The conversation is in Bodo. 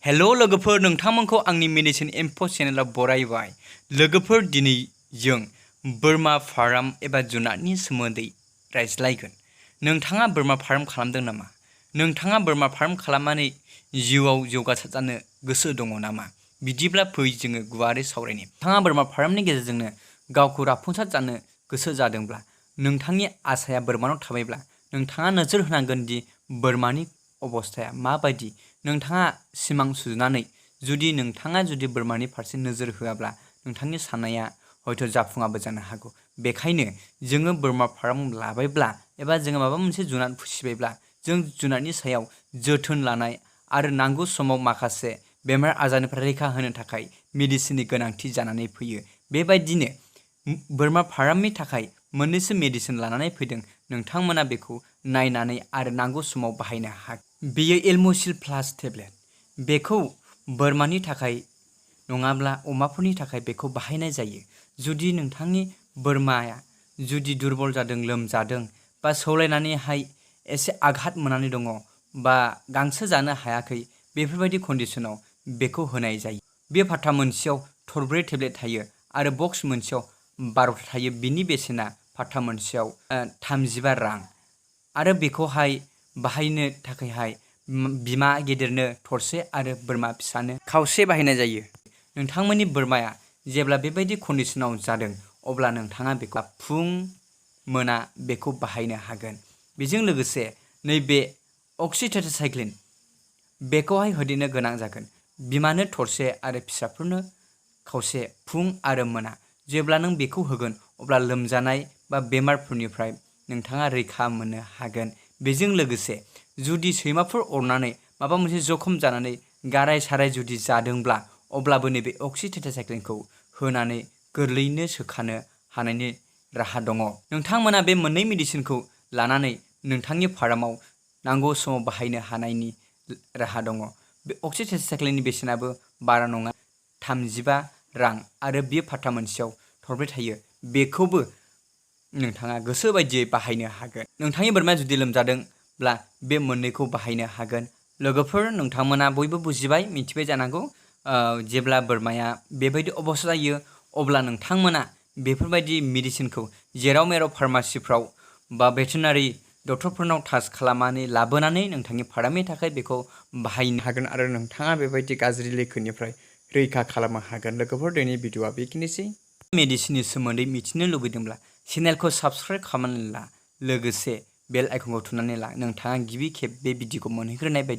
हेल' लोगोफोर, नोंथांमोनखौ आंनि मेडिसिन इनफो चेनेलाव बरायबाय। लोगोफोर, दिनै जों बोरमा फार्म एबा जुनारनि सोमोन्दै रायज्लायगोन। नोंथाङा बोरमा फार्म खालामदों नामा? नोंथाङा बोरमा फार्म खालामनानै जिउआव जौगासार जानो गोसो दङ नामा? बिदिब्ला फै जोङो गुवारै सावरायनि। नोंथाङा बोरमा फार्मनि गेजेरजोंनो गावखौ राफुंसार जानो गोसो जादोंब्ला, नोंथांनि आसाया बोरमानाव थाबायब्ला, नोंथाङा नोजोर होनांगोन दि बोरमानि अबस्थाया माबायदि। नोंथाङा सिमां सुजुनानै जुदि बोरमानि फारसे नोजोर होआब्ला, नोंथांनि साननाया हयथ' जाफुङाबो जानो हागौ। बेखायनो जोङो बोरमा फार्म लाबायब्ला एबा जोङो माबा मोनसे जुनार फिसिबायब्ला, जों जुनारनि सायाव जोथोन लानाय आरो नांगौ समाव माखासे बेमार आजारनिफ्राय रैखा होनो थाखाय मेडिसिननि गोनांथि जानानै फैयो। बेबायदिनो बोरमा फार्मनि थाखाय मोननैसो मेडिसिन लानानै फैदों। नोंथांमोना बेखौ नायनानै आरो नांगौ समाव बाहायनो हागोन। बेयो एलम'सिल प्लास टेब्लेट। बेखौ बोरमानि थाखाय नङाब्ला अमाफोरनि थाखाय बेखौ बाहायनाय जायो। जुदि नोंथांनि बोरमाया जुदि दुरबल जादों, लोमजादों बा सौलायनानैहाय एसे आघात मोननानै दङ बा गांसो जानो हायाखै, बेफोरबायदि कन्डिशनाव बेखौ होनाय जायो। बे फाथा मोनसेयाव थरब्रै टेब्लेट थायो आरो बक्स मोनसेयाव 12 थायो। बिनि बेसेना फाथा मोनसेयाव 35 रां। आरो बेखौहाय बाहायनो थाखायहाय बिमा गेदेरनो थरसे आरो बोरमा फिसानो खावसे बाहायनाय जायो। नोंथांमोननि बोरमाया जेब्ला बेबायदि कन्डिशनाव जादों, अब्ला नोंथाङा बेखौ फुं मोना बेखौ बाहायनो हागोन। बेजों लोगोसे नैबे अक्सिटेट्रासाइक्लिन, बेखौहाय होदेरनो गोनां जागोन। बिमानो थरसे आरो फिसाफोरनो खावसे फुं आरो मोना। जेब्ला नों बेखौ होगोन, अब्ला लोमजानाय बा बेमारफोरनिफ्राय नोंथाङा रैखा मोननो हागोन। बेजों लोगोसे जुदि सैमाफोर अरनानै माबा मोनसे जखम जानानै गाराय साराय जुदि जादोंब्ला, अब्लाबो नैबे अक्सिटेट्रासाइक्लिनखौ होनानै गोरलैयैनो सोखानो हानायनि राहा दङ। नोंथांमोना बे मोननै मेडिसिनखौ लानानै नोंथांनि फार्माव नांगौ समाव बाहायनो हानायनि राहा दङ। बे अक्सिटेट्रासाइक्लिननि बेसेनाबो बारा नङा, 35 रां आरो बेयो फाथा मोनसेयाव थरब्रै थायो। बेखौबो नोंथाङा गोसो बायदियै बाहायनो हागोन। नोंथांनि बोरमाया जुदि लोमजादोंब्ला बे मोननैखौ बाहायनो हागोन। लोगोफोर, नोंथांमोना बयबो बुजिबाय, मिथिबाय जानांगौ। जेब्ला बोरमाया बेबायदि अबस्था जायो, अब्ला नोंथांमोना बेफोरबायदि मेडिसिनखौ जेराव मेराव फार्मासिफ्राव बा भेटेनारि डक्टरफोरनाव टाच खालामनानै लाबोनानै नोंथांनि फार्मनि थाखाय बेखौ बाहायनो हागोन आरो नोंथाङा बेबायदि गाज्रि लैखोननिफ्राय रैखा खालामनो हागोन। लोगोफोर, दिनै भिडिअ'आ बेखिनिसै। मेडिसिननि सोमोन्दै मिथिनो लुबैदोंब्ला चेनेलखौ साबस्क्राइब खालामनानै ला, लोगोसे बेल आइकनखौ थुनानै ला। नोंथाङा गिबि खेब बे भिडिअ'खौ मोनहैग्रोनाय बायदि